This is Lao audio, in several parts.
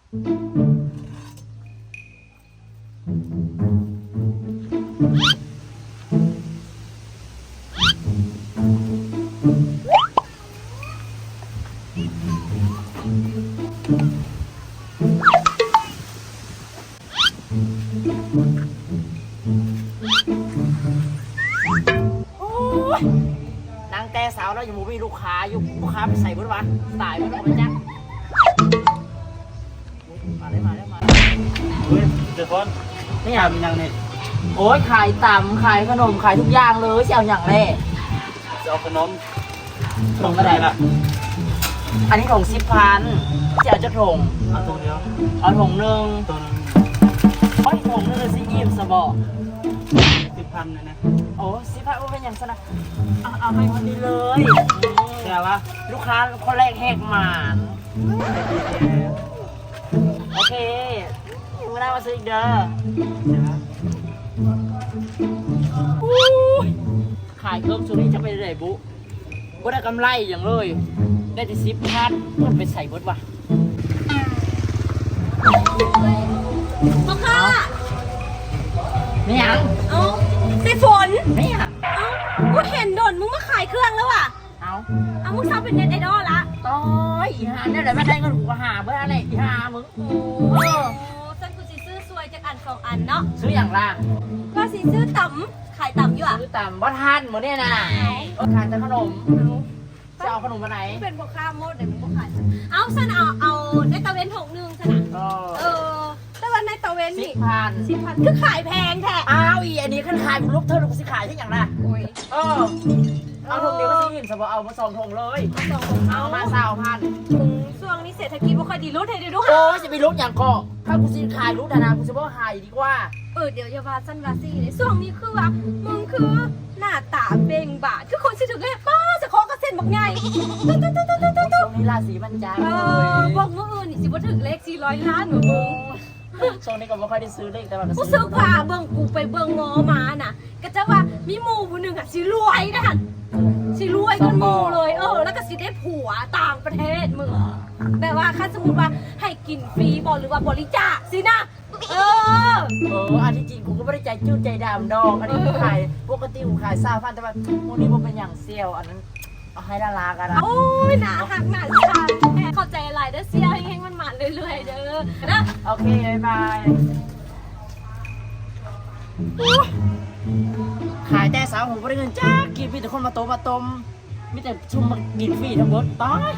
ໂອ້ຍ ນັ່ງແຕ່ເຊົ້າແລ້ວ ຍັງບໍ່ມີລູກຄ້າຢູ່ ລູກຄ້າໄປໃສເບິດວະ? ຕາຍເບິດແລ້ວຈັກ. ມາເລີຍ ມາເລີຍ ມາເລີຍ. ເຮີ້ຍ ເຈົ້າຂອງ ແມ່ນຫຍັງ? ຂາຍຫຍັງນີ້? ໂອ້ຍ ຂາຍຕຳ ຂາຍຂະໜົມ ຂາຍທຸກຢ່າງເລີຍ. ຊິເອົາຫຍັງແດ່? ຊິເອົາຂະໜົມ ຖົງເທົ່າໃດລະ? ອັນນີ້ຖົງສິບພັນ. ຊິເອົາຈັກຖົງ? ເອົາຖົງດຽວ. ເອົາຖົງໜຶ່ງ. ຖົງໜຶ່ງ. ໂອ້ຍ ຖົງໜຶ່ງຊິອີ່ມຊະບໍ? ສິບພັນນີ້ນະ. ໂອ້ ສິບພັນ ບໍ່ເປັນຫຍັງຊັ້ນນະ. ເອົາ ເອົາໃຫ້ຄົນນີ້ເລີຍ. ແຕ່ວ່າລູກຄ້າຄົນແລກແຮກໝານ. ໂອເຄ ມື້ໜ້າມາຊື້ອີກເດີ. ອູ້ຍ ຂາຍເຄື່ອງຊຸມນີ້ຈັກເປັນຈັ່ງໃດບຸ ບໍ່ໄດ້ກຳໄລຫຍັງເລີຍ ໄດ້ແຕ່ສິບພັນ. ເພິ່ນໄປໃສເບິດວະ? ພໍ່ຄ້າ ແມ່ນຫຍັງ? ເອົ້າ ໄຕ້ຝົນ ແມ່ນຫຍັງ? ເອົ້າ ບໍ່ເຫັນດົນ ມຶງມາຂາຍເຄື່ອງແລ້ວຫວາ? ເອົ້າ ເອົາ ມຶງຊາວເປັນເນັດໄອດອລລະ. ໂອ້ຍ ອີຫ່າ ແນວໃດມາໄດ້ເງິນ ກູກໍຫາເບິດຫັ້ນແຫຼະ ອີຫ່າມຶງ. ໂອ້ ຊັ້ນກູຊິຊື້ຊ່ວຍຈັກອັນສອງອັນເນາະ. ຊື້ຫຍັງລະ? ວ່າຊິຊື້ຕຳ ຂາຍຕຳຢູ່ຫວາ? ຊື້ຕຳ ບໍ່ທັນມື້ນີ້ນະ. ເອີ ຂາຍແຕ່ຂະໜົມ. ເອົາ ຊິເອົາຂະໜົມອັນໃດ? ເປັນພໍ່ຄ້າໝົດເດ້ ບໍ່ຂາຍ. ເອົາ ຊັ້ນເອົາ ເອົາໃນຕາເວັນຖົງໜຶ່ງຊັ້ນນະ. ເອີ ເອີ ແຕ່ວ່າໃນຕາເວັນນີ້ ສິບພັນ ສິບພັນ ຄືຂາຍແພງແທ້. ອ້າວ ອີອັນນີ້ຄັນຂາຍບໍ່ລົບເທີ ກູຊິຂາຍເຮັດຫຍັງລະ? ໂອ້ຍ ເອີ ເອົາຖົງດຽວກໍຊິອີ່ມຊະບໍ່ ເອົາມາສອງຖົງເລີຍ. ເອົາສອງຖົງ ເອົາມາຊາວພັນ. ຊ່ວງນີ້ເສດຖະກິດບໍ່ຄ່ອຍດີ ຫຼຸດໃຫ້ແດ່ດູ. ໂອ້ຍ ຊິໄປຫຼຸດຫຍັງເກາະ ຄັນກູຊິຂາຍຫຼຸດຫັ້ນນະ ກູຊິບໍ່ຂາຍດີກວ່າ. ເອີ ດຽວຢ່າວ່າຊັ້ນວ່າຊີ້ເດ້ ຊ່ວງນີ້ຄືວ່າມຶງຄືໜ້າຕາເບັ່ງບານ ຄືຄົນຊິຖືກເລກ. ປ້າ ສະເຄາະກໍເສັ້ນບັກໃຫຍ່ ຊ່ວງນີ້ລາສີມັນຈາງ. ເອີ ເບິ່ງມື້ອື່ນນີ້ຊິບໍ່ຖືກເລກສີ່ຮ້ອຍລ້ານບໍ່ມຶງ. ໂອ້ຍ ຊ່ວງນີ້ກໍບໍ່ຄ່ອຍໄດ້ຊື້ເລກ ແຕ່ວ່າກໍ ຮູ້ສຶກວ່າເບິ່ງ ກູໄປເບິ່ງໝໍມານະ ກໍຈະວ່າມີໝູ່ຜູ້ໜຶ່ງອະຊິລວຍນະຫັ້ນ ຊິລວຍກວ່າໝູ່ເລີຍ. ເອີ ແລ້ວກໍຊິໄດ້ຜົວຕ່າງປະເທດມຶງ ແບບວ່າຄັນສົມມຸດວ່າໃຫ້ກິນຟຣີບໍ ຫຼືວ່າບໍລິຈາກຊີ້ນະ. ເອີ ເອີ ອັນທີ່ຈິງກູກໍບໍ່ໄດ້ໃຈຈືດໃຈດຳດອກ ອັນນີ້ ເອີ ຂາຍ ປົກກະຕິກູຂາຍຊາວພັນ ແຕ່ວ່າມື້ນີ້ບໍ່ເປັນຫຍັງສ່ຽວ ອັນນັ້ນ ເອົາໃຫ້ລາລາກໍໄດ້. ໂອ້ຍ ໜ້າຮັກໜ້າຊັງແທ້ ຂອບໃຈຫຼາຍເດີສ່ຽວ ເຮັງໆ ໝານໆ ເລື້ອຍໆ ເດີນະ. ໂອເຄ ບາຍບາຍ. ໂອ້ຍ ຂາຍແຕ່ເຊົ້າ ບໍ່ໄດ້ເງິນຈັກກີບ ມີແຕ່ຄົນມາໂຕມາຕົມ ມີແຕ່ຊຸມມາກິນຟຣີທັງເບິດ. ຕາຍ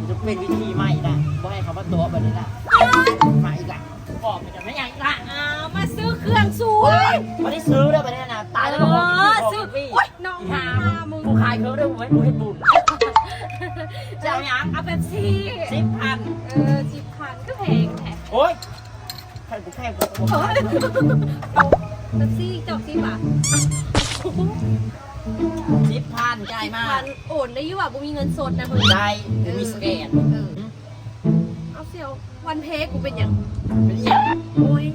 ຈະເປັນວິທີໃໝ່ນະ ບໍ່ໃຫ້ເຂົາມາໂຕແບບນີ້ນະ. ມາອີກລະ ອອກໄປຈາກແມ່ນຫຍັງອີກລະ? ອ້າວ ມາຊື້ເຄື່ອງຊ່ວຍ. ບໍ່ໄດ້ຊື້ເດີບັດນີ້ນະ ຕາຍແລ້ວ. ເອີ ຊື້ ໂອ້ຍ ນ້ອງຫາ ມຶງ ກູຂາຍເຄື່ອງເດີ ກູເຮັດບຸນ. ຈະເອົາຫຍັງ? ເອົາເປັບຊີ ສິບພັນ. ເອີ ສິບພັນ ຄືແພງແທ້. ໂອ້ຍ ໃຜກູແພງ ກູບໍ່ຂາຍ. ເປັບຊີ ເຈົ້າຊິຫວາ? ສິບພັນ ຈ່າຍມາ. ສິບພັນ ໂອນໄດ້ຢູ່ຫວາ? ບໍ່ມີເງິນສົດນະເຮີ້ຍ. ໄດ້ ບໍ່ມີສະແກນ. ເອີ ເອົາສ່ຽວ ວັນເພກູເປັນຫຍັງ? ເປັນຫຍັງ? ໂອ້ຍ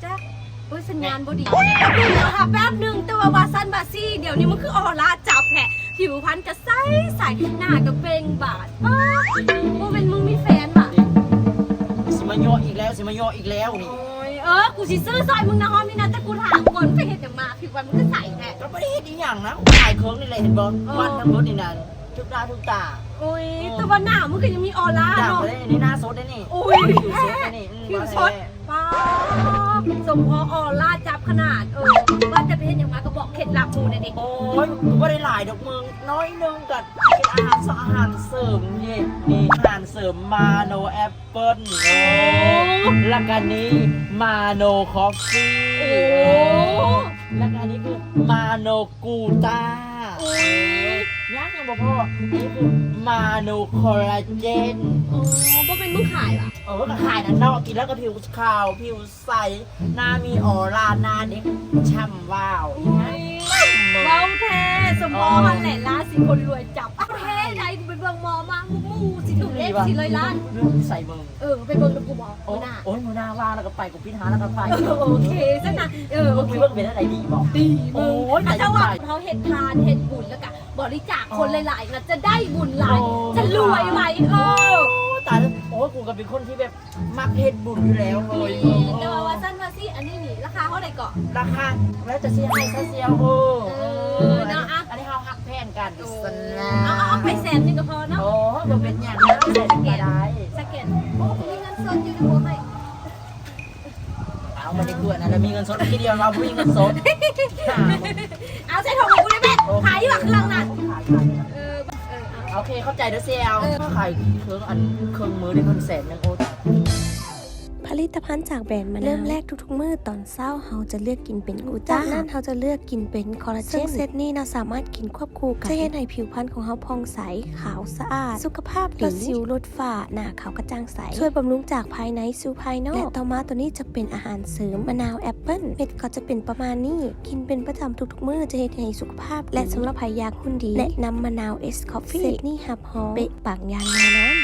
ຈັກ ໂອ້ຍ ສັນຍານບໍ່ດີ. ແປັບໜຶ່ງ ຖ້າແປັບໜຶ່ງ ແຕ່ວ່າວ່າຊັ້ນວ່າຊີ້ ດຽວນີ້ມັນຄືອໍລາຈັບແທ້ ຜິວພັນກໍໃສໃສ ໜ້າກໍເບັ່ງບານ. ປ້າ ບໍ່ແມ່ນມຶງມີແຟນຫວາ? ຊິມາເຍາະອີກແລ້ວ ຊິມາເຍາະອີກແລ້ວນີ້. ໂອ້ຍ ເອີ ກູຊິຊື້ຊ່ອຍມຶງນະ ຮອບນີ້ນະ ແຕ່ກູຖາມກ່ອນ ໄປເຮັດຫຍັງມາ ຜິວພັນມຶງຄືໃສແທ້? ກໍບໍ່ໄດ້ເຮັດອີ່ຫຍັງນະ ຂາຍເຄື່ອງນີ້ແຫຼະ ເຫັນບໍ່? ເອີ ວັດທັງເບິດນີ້ນະ ທຶກໜ້າທຶກຕາ. ໂອ້ຍ ເອີ ແຕ່ວ່າໜ້າມຶງກໍຍັງມີອໍລາເນາະ. ນີ້ໜ້າສົດເດ້ນີ້. ໂອ້ຍ ຜິວສົດເດ້ນີ້ ອືມ ຜິວສົດ. ປ້າ ສົມພໍອໍລາຈັບຂະໜາດ. ເອີ ວ່າແຕ່ໄປເຮັດຫຍັງມາກໍບອກເຄັດລັບກູແດ່ເດ. ໂອ້ຍ ບໍ່ໄດ້ຫຼາຍດອກມຶງ ໜ້ອຍໜຶ່ງ ກໍກິນອາຫານ ອາຫານເສີມເດ ນີ້ອາຫານເສີມມາໂນແອັບເປິ້ນ. ໂອ້ ແລ້ວກໍນີ້ມາໂນຄອບຟີ. ໂອ້ ແລ້ວກໍອັນນີ້ຄືມາໂນ ກູຕ້າ. ໂອ້ຍ ຍັງ ຍັງບໍ່ພໍ ນີ້ຄືມາໂນຄໍລາເຈນ. ໂອ້ ບໍ່ແມ່ນມຶງຂາຍຫວາ? ເອີ ກໍຂາຍນັ້ນເນາະ ກິນແລ້ວກໍຜິວຂາວ ຜິວໃສ ໜ້າມີອໍລາ ໜ້າເດັກ ຊ່ຳວ້າວ. ໂອ້ຍ ເວົ້າແທ້ ສົມພໍຫັ້ນແຫຼະ ລາສີຄົນລວຍຈັບ. ແທ້ໃດ ກູໄປເບິ່ງໝໍມາ ໝູ່ຊິຖືກເລກສີ່ຮ້ອຍລ້ານ. ໃສເບິ່ງ? ເອີ ໄປເບິ່ງນຳກູບໍ? ໂອ້ ມື້ໜ້າ ໂອ້ຍ ມື້ໜ້າວ່າງແລ້ວກໍໄປ ປິດຮ້ານແລ້ວກໍໄປ. ເອີ ໂອເຄ ຊັ້ນນະ ເອີ ໂອເຄ ໄປເບິ່ງເປັນຈັ່ງໃດ ດີບໍ່? ດີ ມຶງ. ໂອ້ຍ ເຂົາເຈົ້າວ່າ ເຮົາເຮັດທານ ເຮັດບຸນ ແລ້ວກະບໍລິຈາກຄົນຫຼາຍໆ ນະ ຈະໄດ້ບຸນຫຼາຍ ໂອ້ ຈະລວຍໄວ. ເອີ ຕາຍແລ້ວ. ໂອ້ ໂອ້ຍ ກູກໍເປັນຄົນທີ່ແບບມັກເຮັດບຸນຢູ່ແລ້ວເວີຍ. ແຕ່ວ່າວ່າຊັ້ນວ່າຊີ້ ອັນນີ້ນີ້ລາຄາເທົ່າໃດເກາະ? ລາຄາແລ້ວແຕ່ຊິໃຫ້ຊະຊຽວ. ເອີ ເອີ ເນາະ ອັນນີ້ເຮົາຮັກແພງກັນ. ເອົາ ເອົາໄປແສນໜຶ່ງກໍພໍເນາະ. ໂອ້ ບໍ່ເປັນຫຍັງ ສະແກນກໍໄດ້ ສະແກນ. ໂອ້ ມີເງິນສົດຢູ່ບໍ່ໃຫ້. ເອົາ ບໍ່ໄດ້ກວນນະ ແລ້ວມີເງິນສົດທີດຽວ ເຮົາບໍ່ມີເງິນສົດ. ເອົາໃສ່ຖົງໃຫ້ກູໄດ້ແມ່. ຂາຍຢູ່ເຄື່ອງນັ້ນ. ເອີ ເອີ ເອົາ ໂອເຄ ຂອບໃຈເດີຊຽວ. ຂາຍເຄື່ອງ ອັນເຄື່ອງມືໄດ້ເງິນແສນໜຶ່ງ. ໂອ້ ຕາຍ. ຜະລິດຕະພັນຈາກແບຣນມະນາວ. ເລີ່ມແລກທຸກໆມື້ຕອນເຊົ້າ ເຮົາຈະເລືອກກິນເປັນກູຕ້າ ຈາກນັ້ນເຮົາຈະເລືອກກິນເປັນຄໍລາເຈນ. ເຊິ່ງເຊັດນີ້ເນາະ ສາມາດກິນຄວບຄູ່ກັນ ຈະເຮັດໃຫ້ຜິວພັນຂອງເຮົາຜ່ອງໃສ, ຂາວສະອາດ, ສຸຂະພາບດີ, ລົດສິວ, ລົດຝ້າ, ໜ້າຂາວກະຈ່າງໃສ, ຊ່ວຍບຳລຸງຈາກພາຍໃນສູ່ພາຍນອກ. ແລະຕໍ່ມາໂຕນີ້ຈະເປັນອາຫານເສີມ ມະນາວແອັບເປິ້ນ. ເມັດກໍຈະເປັນປະມານນີ້ ກິນເປັນປະຈຳທຸກໆມື້ ຈະເຮັດໃຫ້ສຸຂະພາບ ແລະສຳລັບໃຜຢາກຫຸ່ນດີ ແນະນຳມະນາວເອສຄອບຟີ້. ເຊັດນີ້ຮັບຮອງເປະປັງຢ່າງແນ່ນອນ.